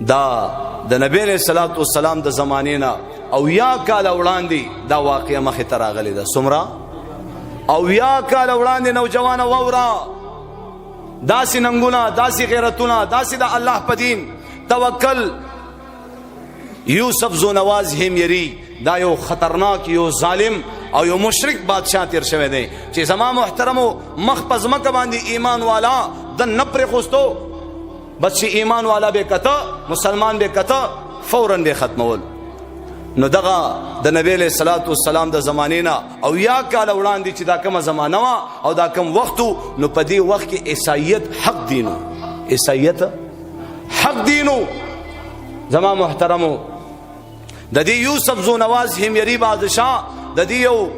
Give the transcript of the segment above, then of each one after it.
دا د نبی علیہ الصلوۃ والسلام د زمانې نه او یا کال وړاندې دا واقعه مخې ته راغلې ده. څومره؟ او یا کال وړاندې نوجوان وورا، داسې ننګونه، داسې غیرتونه، داسې د الله په دین توکل. یوسف زونواز همیری دا یو خطرناک، یو ظالم او یو مشرک بادشاہ تیر شوی دی چې زما محترمو مخ په ځمکه باندې ایمان والا د نه پرېښوستو، بس چې ایمان والا به کته، مسلمان به کته، فورا به ختمول. نو دغه د نبی له صلوات والسلام د زمانې نه او یا کال وړاندې چې دا کومه زمانه وه او دا کوم وخت، نو په دې وخت کې عیسایت حق دینو، عیسایت حق دینو. زما محترمو د دې یوسف زو نواز همیری بادشاہ د دې یو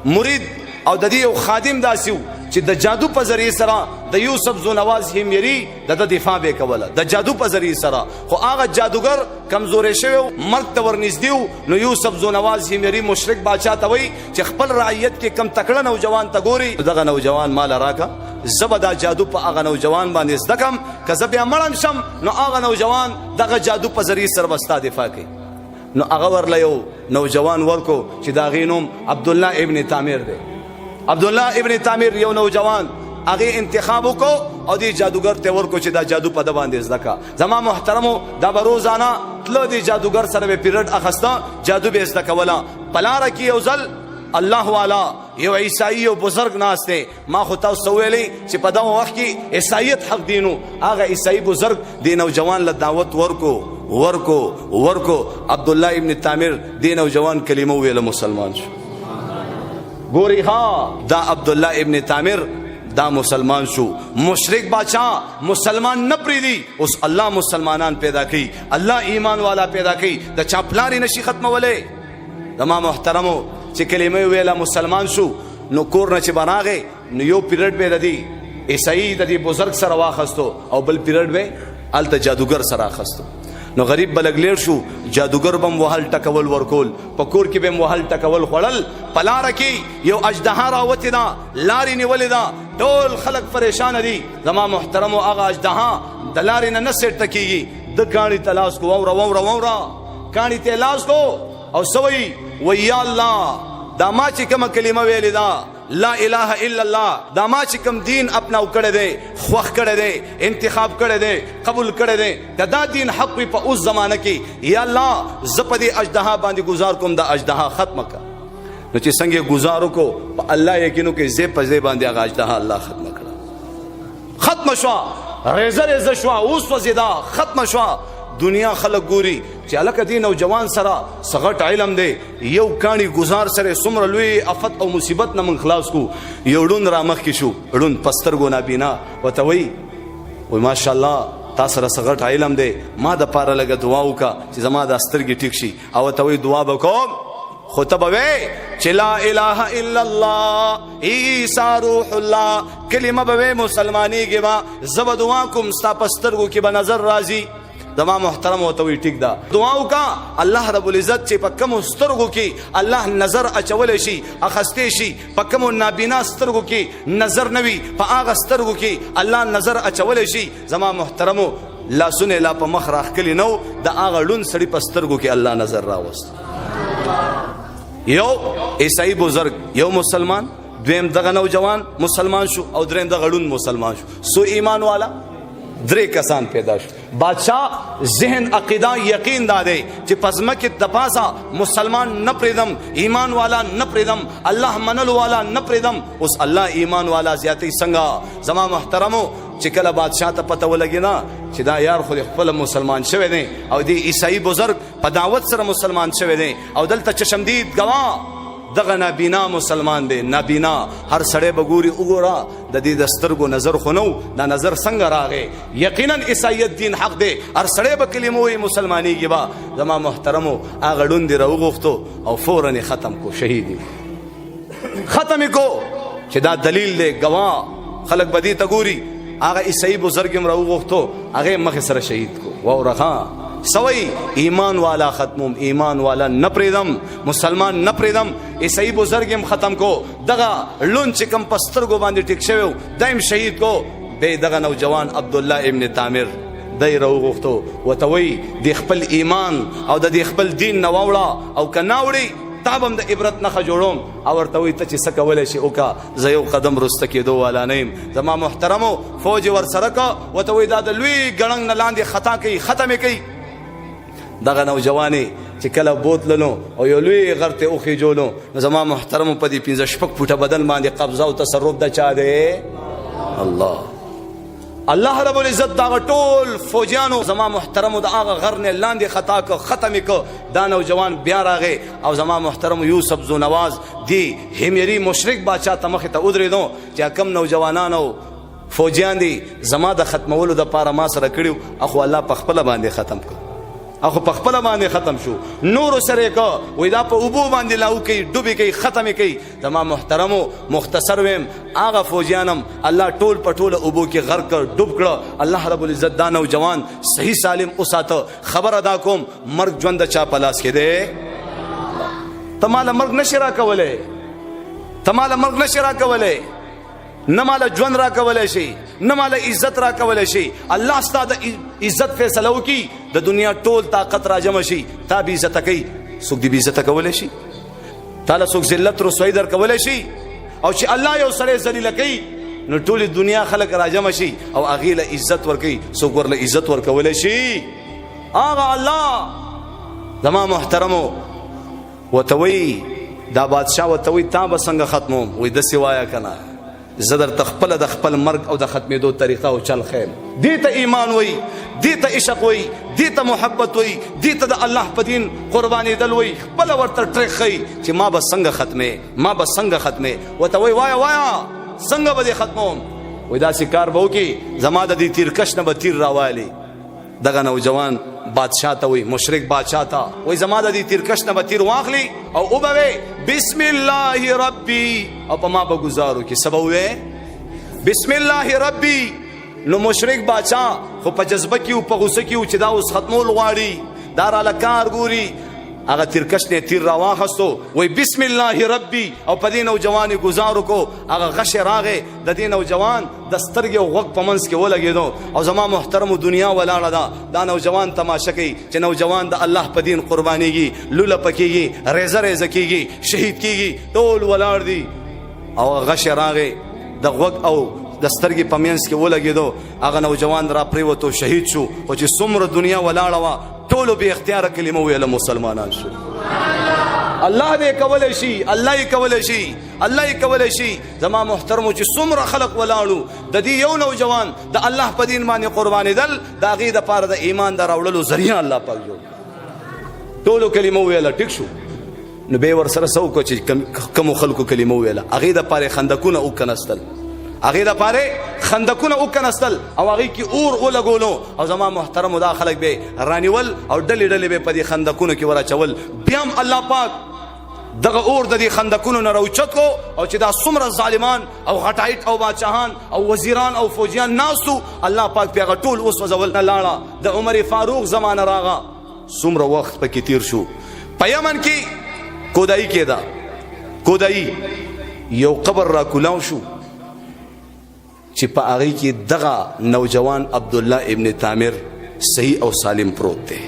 مرید او د دې یو خادم داسې چې د جادو په ذریعه سره د یوسف زو نواز همیری د دفاع به کوله، د جادو په ذریعه سره. خو هغه جادوګر کمزورې شوی، مرګ ته ورنږدې و. نو یوسف زو نواز همیری مشرک بادشاہ ته وایي چې خپل رعیت کې کم تکړه نوجوان ته ګوري، دغه نوجوان مال راکا، زه به دا جادو په هغه نوجوان باندې زده کم، که زه بیا مړم شم نو هغه نوجوان دغه جادو په ذریعه سره به ستا دفاع کوي. نو هغه ورله یو نوجوان ورکو چې د هغې نوم عبدالله ابن تامر دی. عبدالله ابن تامر یو نوجوان هغې انتخاب وکړو او دې جادوګر ته ورکو چې دا جادو په ده باندې زده کړه. زما محترمو دا به روزانه تله دې جادوګر سره به پیریډ اخیسته، جادو به یې زده کوله. په لاره کې یو ځل الله والا یو عیسائی یو بزرګ ناست دی. ما خو تاسو ته ویلي چې په دغه وخت کې عیسایت حق دینو. هغه عیسائی بزرګ دې نوجوان له دعوت ورکو ورکو ورکو. عبد الله ابن تامر دې نوجوان کلمه ویله، مسلمان شو. ګوري ها، دا عبد الله ابن تامر دا مسلمان شو. مشرک بادشاہ مسلمان نه پریدي. اوس الله مسلمانان پیدا کوي، الله ایمان والا پیدا کوي، د چا پلاری نشي ختمولی. زما محترمو چې کلمه ویله مسلمان شو، نو کور نه چې براغې نو یو پیریډ به د دې عیسائی د دې بزرګ سره واخستو او بل پیریډ به هلته جادوګر سره اخستو. نو غریب به لږ لیر شو، جادوګر به هم وهل ټکول ورکول، په کور کې به هم وهل ټکول خوړل. په لاره کې یو اژدها راوتې ده، لارې نیولې ده، ټول خلک پریشانه دي. زما محترمو هغه اژدها د لارې نه نه سیټ کېږي، د کاڼي ته لاس کو، واوره واوره واوره، کاڼي ته لاس کو او څه وایي؟ وایي یا الله، دا ما چې کومه کلمه ویلې ده لا اله الا الله، دا ما چې کوم دین اپناو کړی دی، خوښ کړی دی، انتخاب کړی دی، قبول کړی دی، که دا دین حق وي په اوس زمانه کې، یا الله زه په دې اژدها باندې ګزار کوم، دا اژدها ختمه کړه. نو چې څنګه یې ګزار وکړو، په الله یقین وکړئ ځای په ځای باندې هغه اژدها الله ختمه کړه، ختمه شوه، ریزه ریزه شوه، وسوځېده، ختمه شوه. دنیا خلک ګوري چې هلکه دې نوجوان سره څه غټ علم دی، یو کاڼي ګزار سره څومره لوی افت او مصیبت نه موږ خلاص کو. یو ړوند را مخکې شو، ړوند په سترګو نابینا، ورته وایي، وایي ماشاءالله تا سره څه غټ علم دی، ما د پاره لږه دعا وکړه چې زما دا سترګې ټیک شي. او ورته وایي دعا به کوم خو ته به وایې چې لا اله الا الله عیسی روح الله، کلمه به وایې، مسلمانېږې به، زه به دعا کوم، ستا په سترګو کې به نظر راځي. زما محترم ورته وایي ټیک ده، دعا وکړه، الله رب العزت چې په کومو سترګو کې الله نظر اچولی شي، اخیستی شي، په کومو نابینا سترګو کې نظر نه وي، په هغه سترګو کې الله نظر اچولی شي. زما محترمو لاسونه یې لا په مخ راښکلي نه وو، د هغه ړوند سړي په سترګو کې الله نظر راوست. یو عیسائی بزرګ، یو مسلمان، دویم دغه نوجوان مسلمان شو او دریم دغه ړوند مسلمان شو. سو ایمان والا درې کسان پیدا شو. بادشاہ ذهن عقیده یقین دا دی چې پزمکه د پاسه مسلمان نه پریدم، ایمان والا نه پریدم، الله منلو والا نه پریدم. اوس الله ایمان والا زیاتې څنګه؟ زما محترمو چې کله بادشاہ ته پته ولګي نه چې دا یار خو خپل مسلمان شوی دی او دی عیسائی بزرګ په دعوت سره مسلمان شوی دی او دلته چشمدید گواه دغه نابینا مسلمان دی، نابینا هر سړی به ګوري، وګوره د دې د سترګو نظر خو نه، دا نظر څنګه راغی؟ یقینا عیسایت دین حق دی، هر سړی به کلمه وایي مسلمانېږي به. زما محترمو هغه ړوند یې راوغوښتو او فورا یې ختم کو، شهید یې ختم یې کو چې دا دلیل دی، ګواه خلک به دې ته ګوري. هغه عیسائی بزرګ هم راوغوښتو، هغه یې مخې سره شهید کو. واوره ښه سوی ایمان والا ختموم، ایمان والا نه پرېږدم، مسلمان نه پرېږدم. عیسائی بزرګ هم ختم کو، دغه لون چې کوم په سترګو باندې ټیک شوی و دا هم شهید کو. بیا دغه نوجوان عبدالله ابن تامر دی راوغوښتو، ورته وایي د خپل ایمان او د دې خپل دین نه واوړه، او که نه اوړي تا به هم د عبرت نښه جوړوم. او ورته وایي ته چې څه کولی شې وکړه، زه یو قدم وروسته کېدو والا نه یم. زما محترمو فوج یې ورسره که، ورته وایي دا د لوی ګړنګ نه لاندې خطا کوي، ختم یې کوي. دغه نوجوانې چې کله بوتلنو او یو لوی غر ته وخیجولو، نو زما محترمو په دې 65 فوټه بدن باندې قبضه او تصرف د چا دی؟ الله. الله رب العزت دغه ټول فوجیانو زما محترمو د هغه غر نه لاندې خطا که، ختم یې که. دا نوجوان بیا راغی او زما محترمو یوسف زو نواز دی همیري مشرک باچا ته مخې ته ودرېدو چې کم نوجوانانو فوجیان دي زما د ختمولو دپاره ما سره کړي، اخو الله په خپله باندې ختم کړ، اخو په خپله باندې ختم شو. نورو سره یې که وایي دا په اوبو باندې لاهو کوي، ډوبې کوي، ختم یې کوي. زما محترمو مختصر ویم، هغه فوجیان هم الله ټول په ټوله اوبو کې غرق کړ، ډوب کړه. الله رب العزت دا نوجوان صحیح سالم وساته. خبر ادا کوم، مرګ ژوند د چا په لاس کې دی؟ ته ماله مرګ نشې راکولی، ته ماله مرګ نشې راکولی، نه ماله ژوند راکولی شي، نه ماله عزت راکولی شي. الله ستا د عزت فیصله وکړي، د دنیا ټول طاقت راجمع شي، تا بې عزته کوي. څوک دې بې عزته کولی شي؟ تا له څوک ذلت رسوایي درکولی شي؟ او چې الله یو سړی ذلیله کوي نو ټولې دنیا خلک راجمع شي او هغې له عزت ورکوي، څوک ورله عزت ورکولی شي؟ هغه الله. زما محترمو ورته وایي دا بادشاه ورته وایي تا به څنګه ختموم؟ وایي داسې وایه که نه، زه درته خپله د خپل مرګ او د ختمېدو طریقه او چل ښیم. دې ته ایمان وایي، دې ته عشق وایي، دې ته محبت وایي، دې ته د الله په دین قربانېدل وایي. خپله ورته ټریک ښیي چې ما به څنګه ختمې، ما به څنګه ختمې. ورته وایي وایه وایه څنګه به دې ختموم؟ وایي داسې کار به وکړي زما د دې تیرکش نه به تیر راوالي. دغه نوجوان بادشاه ته وایي، مشرک بادشاه ته وایي زما د دې تیرکش نه به تیر واخلي او وبه وایي بسم الله ربي، او په ما به ګزار وکړي. څه به ووایي؟ بسم الله ربي. نو مشرک بادشاه خو په جذبه کې او په غوسه کې و چې دا اوس ختمول غواړي، دا راله کار ګوري. هغه تیرکش نه تیر راواخستو، وایي بسم الله ربي، او په دې نوجوان یې ګزار وکړو. هغه غشی راغی د دې نوجوان د سترګې او غوږ په منځ کې ولګېدو. او زما محترمو دنیا ولاړه ده، دا نوجوان تماشه کوي چې نوجوان د الله په دین قربانیږي، لوله پکېږي، ریزه ریزه کېږي، شهید کېږي، ټول ولاړ دي. او غشی راغی د غوږ او د سترګې په منځ کې ولګېدو، هغه نوجوان را پرېوتو، شهید شو. خو چې څومره دنیا ولاړه وه ټولو بې اختیاره کلمه وویله، مسلمانان شو. الله دې کولی شي، الله یې کولی شي، الله یې کولی شي. زما محترمو چې څومره خلق ولاړو د دې یو نوجوان د الله په دین باندې قربانېدل، د هغې دپاره د ایمان د راوړلو ذریعه الله پاک جوړ. ټولو کلمه وویله، ټیک شو. نو بیا ورسره څه وکړو چې کمو خلکو کلمه وویله، هغې دپاره یې خندقونه وکنستل، هغې دپاره خندقونه وکنستل او هغې کې اور ولګولو. او زما محترمو دا خلک به رانیول او ډلې ډلې به په دې خندقونو کې وراچول. بیا هم الله پاک دغه اور د دې خندقونو نه راوچت کړو، او چې دا څومره ظالمان او غټایټ او بادشاهان او وزیران او فوجیان ناست وو، الله پاک پرې هغه ټول وسوځول. لاړه د عمر فاروق زمانه راغه، څومره وخت پکې تیر شو. په یمن کې کودایي کېده، کودایي یو قبر را کولاو شو چې په هغې کې دغه نوجوان عبدالله ابن تامر صحیح او سالم پروت دی.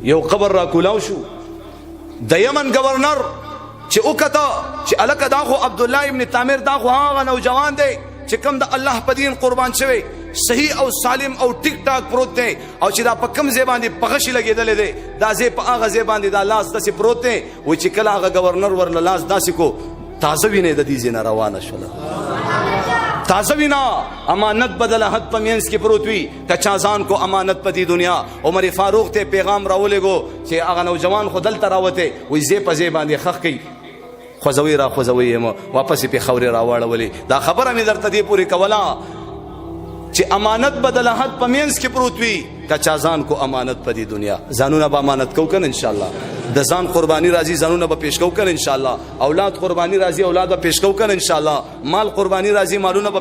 یو قبر را کولاو شو، د یمن گورنر چې وکته چې هلکه دا خو عبدالله ابن تامر، دا خو هغه نوجوان دی چې کوم د الله په دین قربان شوی، صحیح او سالم او ټیک ټاک پروت دی، او چې دا په کوم ځای باندې په غشي لګېدلی دی، دا ځای په هغه ځای باندې دا لاس داسې پروت دی. وایي چې کله هغه گورنر ورله لاس داسې کو، تازه وینه د دې ځای نه روانه شوله، تازه وینه. امانت بدل حد په منځ کې پروت وي، که چا ځان کو امانت په دې دنیا. عمر فاروق ته پیغام راولېږو چې هغه نوجوان خو دلته راوتی، وایي ځای په ځای باندې ښخ کړئ، خوځوي را خوځوي یې مه، واپس یې پرې خاورې راواړولې. دا خبره مې درته دې پورې کوله چې امانت بدل حد په منځ کې پروت وي، که چا ځان کو امانت په دې دنیا. ځانونه به امانت کو کنه انشاءالله، د ځان قرباني راځي ځانونه به پیش کو کنه انشاءالله، اولاد قرباني راځي اولاد به پیش کو کنه انشاءالله، مال قرباني راځي مالونه به